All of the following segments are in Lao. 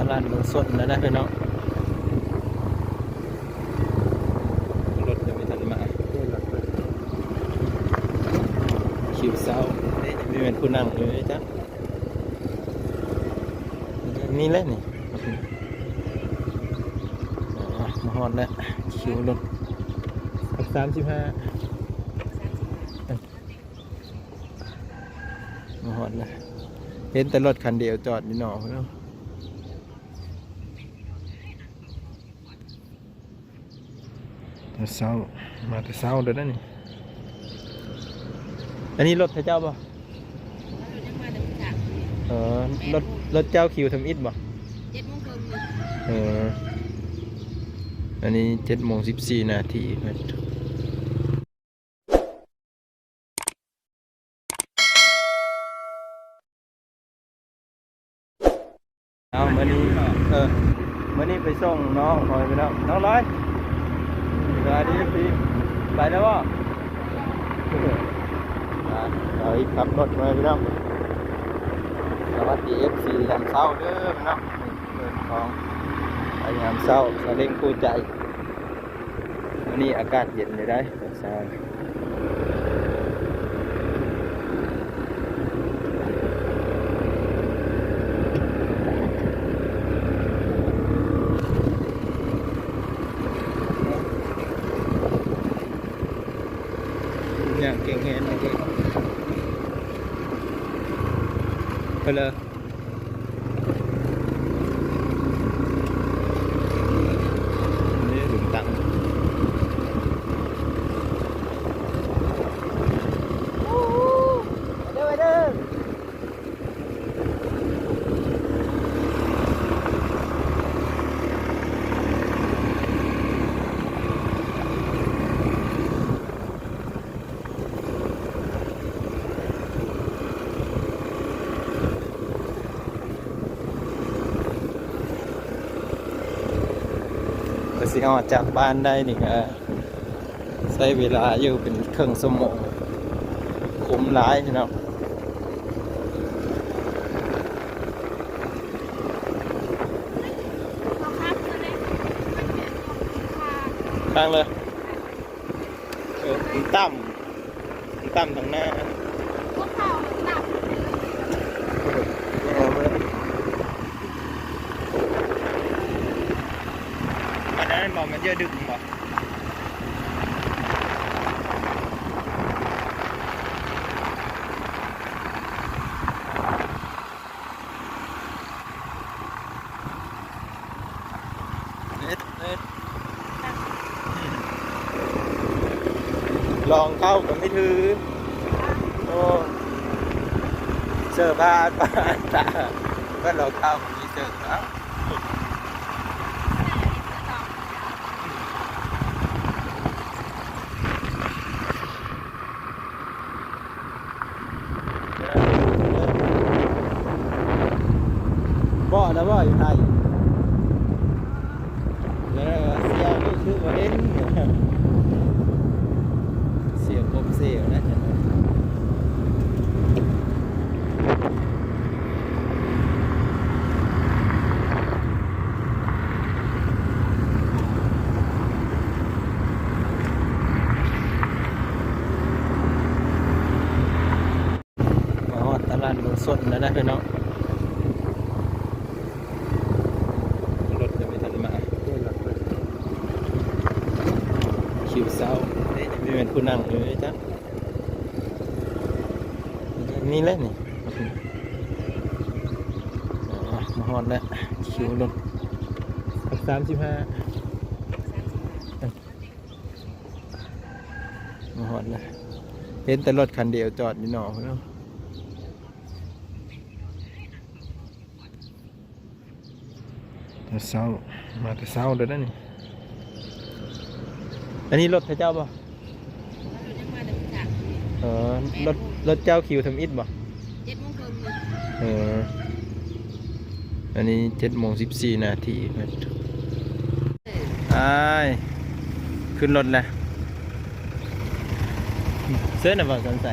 ຕະຫຼາດເມືອງຊົນແລ້ວນະພີ່ນ້ອງ. ລົດຍັງບໍ່ທັນມາ. ຄິວເຊົ້າ. ເອີ ນີ້ແມ່ນຜູ້ນັ່ງຢູ່ນີ້ຈ້ະ. ນີ້ແຫຼະນີ້. ອໍ ມາຮອດແລ້ວ. ຄິວລົດສາມສິບຫ້າ. ມາຮອດແລ້ວ. ເຫັນແຕ່ລົດຄັນດຽວຈອດຢູ່ນອກພຸ້ນເນາະ. ແຕ່ເຊົ້າ ມາແຕ່ເຊົ້າເດີນະນີ້. ອັນນີ້ລົດເຂົາເຈົ້າບໍ່? ເອີ ລົດ ລົດເຈົ້າຄິວທຳອິດບໍ່? ເຈັດໂມງເຄິ່ງ. ເອີ ອັນນີ້ເຈັດໂມງສິບສີ່ນາທີ. ເອົາ ມື້ນີ້ ເອີ ມື້ນີ້ໄປສົ່ງນ້ອງ ພໍ່ແມ່ພີ່ນ້ອງ. ນ້ອງລອຍ ສະບາຍດີພີ່ ໄປແລ້ວບໍ່? ອ່າ ເອົາ ຂັບລົດ ພໍ່ແມ່ພີ່ນ້ອງ. ສະຫວັດດີ ເອັຟຊີ ຍາມເຊົ້າເດີພີ່ນ້ອງ. ເດີນທາງໄປຍາມເຊົ້າ ສາເລັງຄູ່ໃຈ. ມື້ນີ້ອາກາດເຢັນຢູ່ໃດ໋ຕອນເຊົ້າ. ຢ່າງເກັ່ງແຮງເດ້ ໄປເລີຍ. ນີ້ ເດີ ເດີ. ກະຊິອອກຈາກບ້ານໄດ້ນີ້ກະໃຊ້ເວລາຢູ່ເປັນເຄິ່ງຊົ່ວໂມງ. ຄຸ້ມຫຼາຍພີ່ນ້ອງ. ທາງເລີຍ. ເອີ ມັນຕ່ຳ ມັນຕ່ຳທາງໜ້າ. ພວກເຂົາຕ່ຳ ເອີ ມັນອັນນັ້ນບໍ່? ມັນເຢີະດຶກບໍ່? ເຮັດ ເຮັດ ລອງເຂົ້າກໍໄມ່ຖື. ໂອ້ ເສີບາດ ບາດຕາ ກໍລອງເຂົ້າກໍມີເສີບ. ເອົ້າ ເບາະນະ ເບາະຢູ່ໄທ ແລ້ວເສຍຮູ້ສຶກວ່າເຫັນ ເສຍກົບເສຍນະ. ມາຮອດຕະຫຼາດເມືອງຊົນແລ້ວນະພີ່ນ້ອງ. ລົດຍັງບໍ່ທັນມາ. ຄິວເຊົ້າ. ເອີ ນີ້ແມ່ນຜູ້ນັ່ງຢູ່ນີ້ຈ້ະ. ນີ້ແຫຼະນີ້. ອໍ ມາຮອດແລ້ວ. ຄິວລົດສາມສິບຫ້າ. ມາຮອດແລ້ວ. ເຫັນແຕ່ລົດຄັນດຽວຈອດຢູ່ນອກພຸ້ນເນາະ. ແຕ່ເຊົ້າ ມາແຕ່ເຊົ້າເດີນະນີ້. ອັນນີ້ລົດເຂົາເຈົ້າບໍ່? ເອີ ລົດ ລົດເຈົ້າຄິວທຳອິດບໍ່? ເຈັດໂມງເຄິ່ງ. ເອີ ອັນນີ້ເຈັດໂມງສິບສີ່ນາທີ. ອ້າຍ ຂຶ້ນລົດແລ້ວ. ເຊີນນະບໍ່ ສົນໃຈ.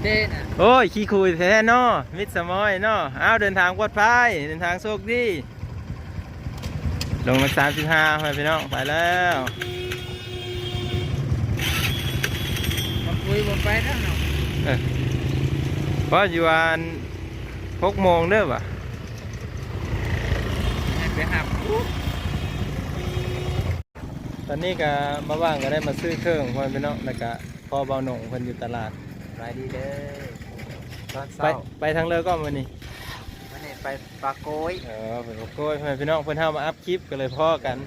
ເດີນະ. ໂອ້ຍ ຂີ້ຄຸຍແທ້ເນາະ ມິດສະໝອຍເນາະ. ອ້າວ ເດີນທາງປອດໄພ ເດີນທາງໂຊກດີ. ລົງມາສາມສິບຫ້າ ພໍ່ແມ່ພີ່ນ້ອງ ໄປແລ້ວ. ມາຄຸຍບໍ່ໄປແລ້ວເນາະ. ເອີ ພໍຢູ່ວ່າຫົກໂມງເດີຫວາ ໃຫ້ໄປຮັບ. ຕອນນີ້ກະບ່າວຫວ່າງກະໄດ້ມາຊື້ເຄື່ອງ ພໍ່ແມ່ພີ່ນ້ອງ ແລ້ວກະພໍ້ບ່າວໜົງເພິ່ນຢູ່ຕະຫຼາດ. ສະບາຍດີເດີ ຕອນເຊົ້າ. ໄປ ໄປທາງເລີກອນມື້ນີ້? ມື້ນີ້ໄປປາໂກຍ. ເອີ ໄປປາໂກຍ ພໍ່ແມ່ພີ່ນ້ອງ. ເພິ່ນເຮົາມາອັບຄລິບ ກະເລີຍພໍ້ກັນ.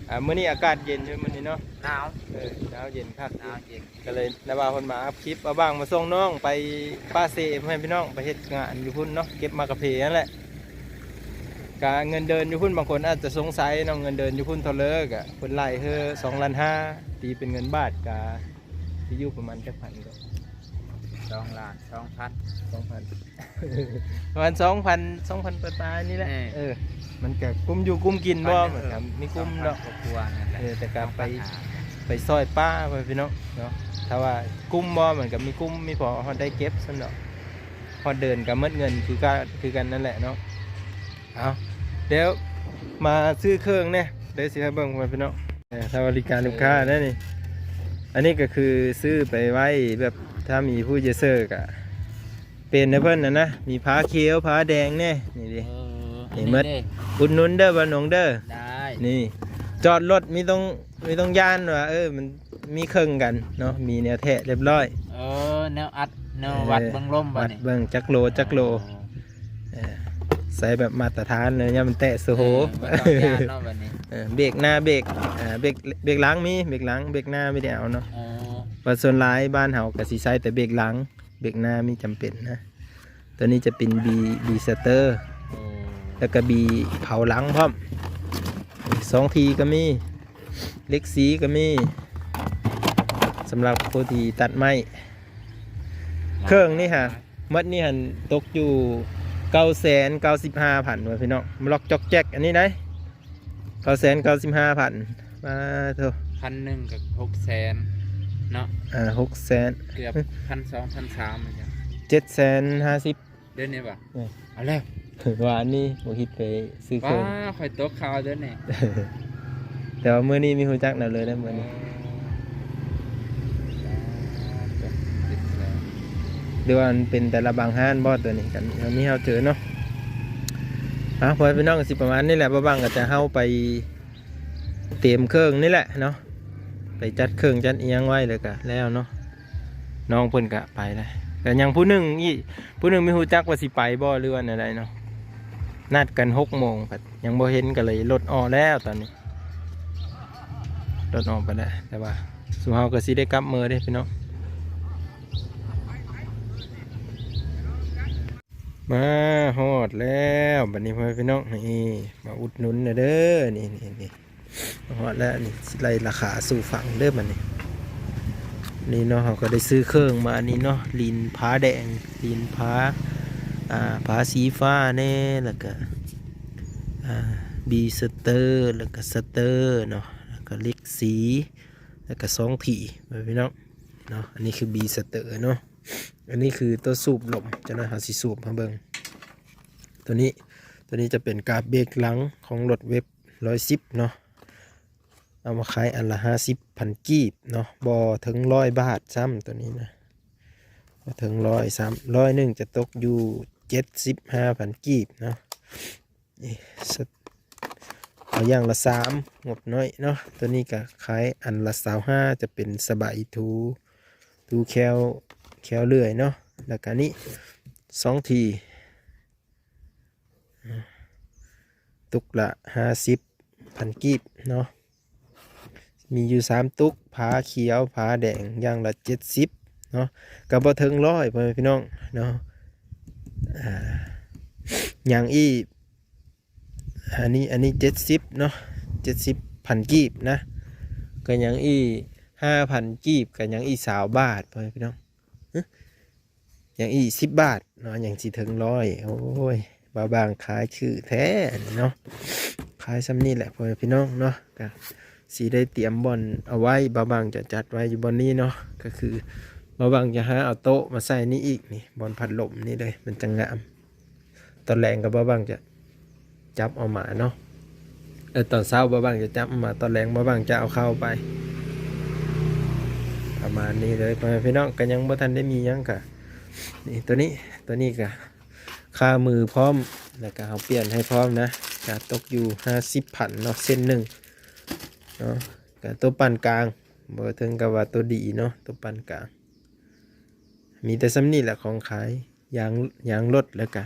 ອ່າ ມື້ນີ້ອາກາດເຢັນຢູ່ມື້ນີ້ເນາະ. ໜາວ. ເອີ ໜາວເຢັນຄັກ ໜາວເຢັນ. ກະເລີຍໄດ້ວ່າເພິ່ນມາອັບຄລິບ ບ່າວຫວ່າງມາສົ່ງນ້ອງໄປປາກເຊ ພໍ່ແມ່ພີ່ນ້ອງ ໄປເຮັດງານຢູ່ພຸ້ນເນາະ ເກັບໝາກກະເພຫັ້ນແຫຼະ. ກະເງິນເດືອນຢູ່ພຸ້ນ ບາງຄົນອາດຈະສົງໄສເນາະ ເງິນເດືອນຢູ່ພຸ້ນເທົ່າເລີກະ ເພິ່ນໄລ່ເຮີສອງລ້ານຫ້າ ຕີເປັນເງິນບາດກະຊິຢູ່ປະມານຈັກພັນກໍ? ສອງລ້ານສອງພັນ ສອງພັນ ປະມານສອງພັນ ສອງພັນປາຍໆນີ້ແຫຼະ. ເອີ ເອີ ມັນກະກຸ້ມຢູ່ກຸ້ມກິນບໍ່? ມັນກະມີກຸ້ມດອກ ເອີ ແຕ່ກະໄປ ໄປຊ່ອຍປ້າ ພໍ່ແມ່ພີ່ນ້ອງເນາະ. ຖ້າວ່າກຸ້ມບໍ່ ມັນກະມີກຸ້ມ ມີພໍຮອດໄດ້ເກັບຊັ້ນດອກ. ຮອດເດືອນກະໝົດເງິນຄືກັນ ຄືກັນນັ້ນແຫຼະເນາະ. ເອົາ ດຽວມາຊື້ເຄື່ອງແດ່ ດຽວຊິໃຫ້ເບິ່ງ ພໍ່ແມ່ພີ່ນ້ອງ. ເອີ ຖ້າບໍລິການລູກຄ້າໄດ້ນີ້. ອັນນີ້ກະຄືຊື້ໄປໄວ້ແບບ ຖ້າມີຜູ້ຈະເຊີກະເປັນໃຫ້ເພິ່ນຫັ້ນນະ. ມີຜ້າຂຽວ ຜ້າແດງແດ່ ນີ້ເດ້. ເອີ ນີ້ໝົດ ອຸດໜູນເດີ ບ່າວໜົງເດີ. ໄດ້ ນີ້ ຈອດລົດມີຕ້ອງ ມີຕ້ອງຢ້ານວ່າ ເອີ ມັນມີເຄິ່ງກັນເນາະ ມີແນວແທະຮຽບຮ້ອຍ. ເອີ ແນວອັດ ແນວວັດເບິ່ງລົມ ວັດເບິ່ງຈັກໂລ ຈັກໂລ. ເອີ ໃສ່ແບບມາດຕະຖານເລີຍ ຍາມມັນແຕະໂຊໂຫ ເອີ ບໍ່ຕ້ອງຢ້ານເນາະບັດນີ້. ເອີ ເບກໜ້າ ເບກ ເອີ ເບກ ເບກຫຼັງມີ ເບກຫຼັງ ເບກໜ້າບໍ່ໄດ້ເອົາເນາະ. ເອີ ວ່າສ່ວນຫຼາຍບ້ານເຮົາກະຊິໃຊ້ແຕ່ເບກຫຼັງ ເບກໜ້າມີຈຳເປັນນະ. ໂຕນີ້ຈະເປັນບີ ບີສະເຕີ ເອີ ແລ້ວກະບີເຜົາຫຼັງພ້ອມ. ສອງຖີກະມີ ເຫຼັກສີກະມີ ສຳລັບຜູ້ທີ່ຕັດໄມ້. ເຄື່ອງນີ້ຫາ ໝົດນີ້ຫັ້ນຕົກຢູ່ເກົ້າແສນເກົ້າສິບຫ້າພັນ ພີ່ນ້ອງ. ລັອກຈອກແຈກອັນນີ້ໄດ໋ ເກົ້າແສນເກົ້າສິບຫ້າພັນ. ປາໂທ້ ພັນໜຶ່ງກະຫົກແສນເນາະ. ອ່າ ຫົກແສນ ເກືອບພັນສອງ ພັນສາມ ເຈັດແສນຫ້າສິບ ເດືອນນີ້ຫວາ? ເອີ ເອົາແລ້ວ ວານນີ້ບໍ່ຄິດໄປຊື້ເຄື່ອງ. ປ້າ ຂ້ອຍຕົກຂ່າວເດືອນນີ້ ແຕ່ວ່າມື້ນີ້ມີຮູ້ຈັກແນວເລີຍໄດ໋ມື້ນີ້. ເອີ ຫຼືວ່າມັນເປັນແຕ່ລະບາງຮ້ານບໍ່ໂຕນີ້ ກັນ ອັນນີ້ເຮົາເຈີເນາະ. ອ່າ ພໍ່ແມ່ພີ່ນ້ອງ ກະຊິປະມານນີ້ແຫຼະ ບ່າວຫວ່າງກະຈະເຮົາໄປຕຽມເຄື່ອງນີ້ແຫຼະເນາະ ໄປຈັດເຄື່ອງຈັດອີ່ຫຍັງໄວ້ ແລ້ວກະແລ້ວເນາະ. ນ້ອງເພິ່ນກະໄປແລ້ວ ກະຍັງຜູ້ໜຶ່ງອີກ ຜູ້ໜຶ່ງມີຮູ້ຈັກວ່າຊິໄປບໍ່ ຫຼືວ່າແນວໃດເນາະ. ນັດກັນຫົກໂມງ ພັດຍັງບໍ່ເຫັນ ກະເລີຍລົດອອກແລ້ວຕອນນີ້ ລົດອອກໄປແລ້ວ. ແຕ່ວ່າຊຸມເຮົາກະຊິໄດ້ກັບເມືອເດ້ພີ່ນ້ອງ. ມາຮອດແລ້ວບັດນີ້ ພໍ່ແມ່ພີ່ນ້ອງ ນີ້ ມາອຸດໜູນແດ່ເດີ ນີ້ ນີ້ ນີ້. ຮອດແລ້ວ ນີ້ຊິໄລ່ລາຄາສູ່ຟັງເດີບັດນີ້. ນີ້ເນາະ ເຮົາກະໄດ້ຊື້ເຄື່ອງມານີ້ເນາະ ລີນຜ້າແດງ ລີນຜ້າ ອ່າ ຜ້າສີຟ້າແດ່ ແລ້ວກະ ອ່າ ບີສະເຕີ ແລ້ວກະສະເຕີເນາະ ແລ້ວກະເຫຼັກສີ ແລ້ວກະສອງຖີ ພີ່ນ້ອງເນາະ. ອັນນີ້ຄືບີສະເຕີເນາະ. ອັນນີ້ຄືໂຕສູບລົມ ຈັກໜ່ອຍເຮົາຊິສູບໃຫ້ເບິ່ງ. ໂຕນີ້ ໂຕນີ້ຈະເປັນກາບເບກຫຼັງຂອງລົດເວັບຮ້ອຍສິບເນາະ. ເອົາມາຂາຍອັນລະຫ້າສິບພັນກີບເນາະ ບໍ່ເຖິງຮ້ອຍບາດຊ້ຳໂຕນີ້ນະ ບໍ່ເຖິງຮ້ອຍຊ້ຳ. ຮ້ອຍໜຶ່ງຈະຕົກຢູ່ເຈັດສິບຫ້າພັນກີບເນາະ. ເອົາຢ່າງລະສາມ ງົບໜ້ອຍເນາະ. ໂຕນີ້ກະຂາຍອັນລະຊາວຫ້າ ຈະເປັນສະໄບຖູ ຖູແຂ້ວ ແຂ້ວເລື່ອຍເນາະ. ແລ້ວກະນີ້ສອງຖີ ຕຸກລະຫ້າສິບພັນກີບເນາະ. ມີຢູ່ສາມຕຸກ ຜ້າຂຽວ ຜ້າແດງ ຢ່າງລະເຈັດສິບເນາະ ກະບໍ່ເຖິງຮ້ອຍ ພໍ່ແມ່ພີ່ນ້ອງເນາະ. ອ່າ ຫຍັງອີກ ອັນນີ້ ອັນນີ້ເຈັດສິບເນາະ ເຈັດສິບພັນກີບນະ ກະຍັງອີກຫ້າພັນກີບ ກະຍັງອີກຊາວບາດ ພໍ່ແມ່ພີ່ນ້ອງ. ຫຍັງອີກສິບບາດເນາະ ຍັງຊິເຖິງຮ້ອຍ. ໂອ້ຍ ບ່າວບາງຂາຍຖືກແທ້ເນາະ ຂາຍຊ່ຳນີ້ແຫຼະ ພໍ່ແມ່ພີ່ນ້ອງເນາະ. ກະຊິໄດ້ຕຽມບ່ອນເອົາໄວ້ ບ່າວບາງຈະຈັດໄວ້ຢູ່ບ່ອນນີ້ເນາະ ກະຄືບ່າວບາງຈະຫາເອົາໂຕະມາໃສ່ນີ້ອີກ ນີ້ ບ່ອນພັດລົມນີ້ເລີຍ ມັນຈັ່ງງາມ. ຕອນແລງກະບ່າວບາງຈະຈັບເອົາມາເນາະ. เออ ตอนเช้าบ่าวบังจะจับมา ตอนแลงบ่าวบังจะเอาเข้าไป ประมาณนี้เลยพ่อแม่พี่น้อง ก็ยังบ่ทันได้มีหยังกะ นี่ตัวนี้ ตัวนี้กะ ค่ามือพร้อม แล้วก็เอาเปลี่ยนให้พร้อมนะ ก็ตกอยู่ห้าสิบพันเนาะ เส้นหนึ่งเนาะ ก็ตัวปานกลาง บ่ถึงกับว่าตัวดีเนาะ ตัวปานกลาง มีแต่ส่ำนี้แหละของขาย ยาง ยางรถ แล้วก็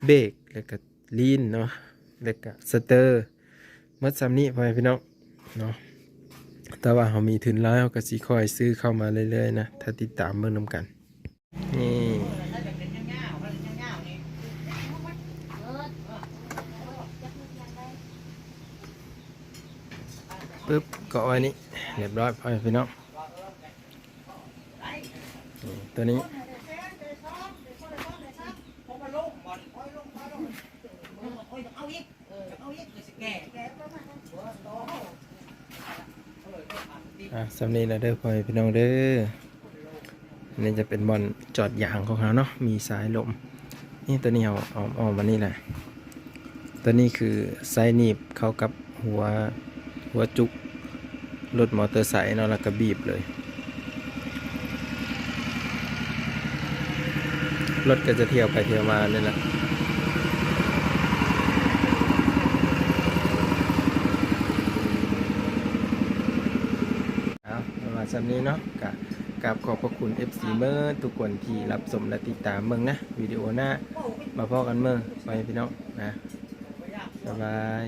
เบรก แล้วก็ลีนเนาะ แล้วก็สเตอร์ หมดส่ำนี้พ่อแม่พี่น้องเนาะ แต่ว่าเฮามีทุนหลาย เฮาก็สิค่อยซื้อเข้ามาเรื่อยๆนะ ถ้าติดตามเบิ่งนำกัน นี่ ปึ๊บ ก็เอาอันนี้เรียบร้อยพ่อแม่พี่น้อง นี่ ตัวนี้ อ่ะ ส่ำนี้ละเด้อพ่อแม่พี่น้องเด้อ อันนี้จะเป็นบ่อนจอดยางของเขาเนาะ มีสายลม นี่ตัวนี้เอา เอา เอามานี่แหละ ตัวนี้คือไส้หนีบเข้ากับหัว หัวจุกรถมอเตอร์ไซค์เนาะ แล้วก็บีบเลย รถก็จะเที่ยวไปเที่ยวมานี่แหละ เอา ประมาณส่ำนี้เนาะ ก็กราบขอบพระคุณ เอฟซี เบิดทุกคนที่รับชมและติดตามเบิ่งนะ วิดีโอหน้ามาพ้อกันเบิ่ง ไปพี่น้องนะ บ๊ายบาย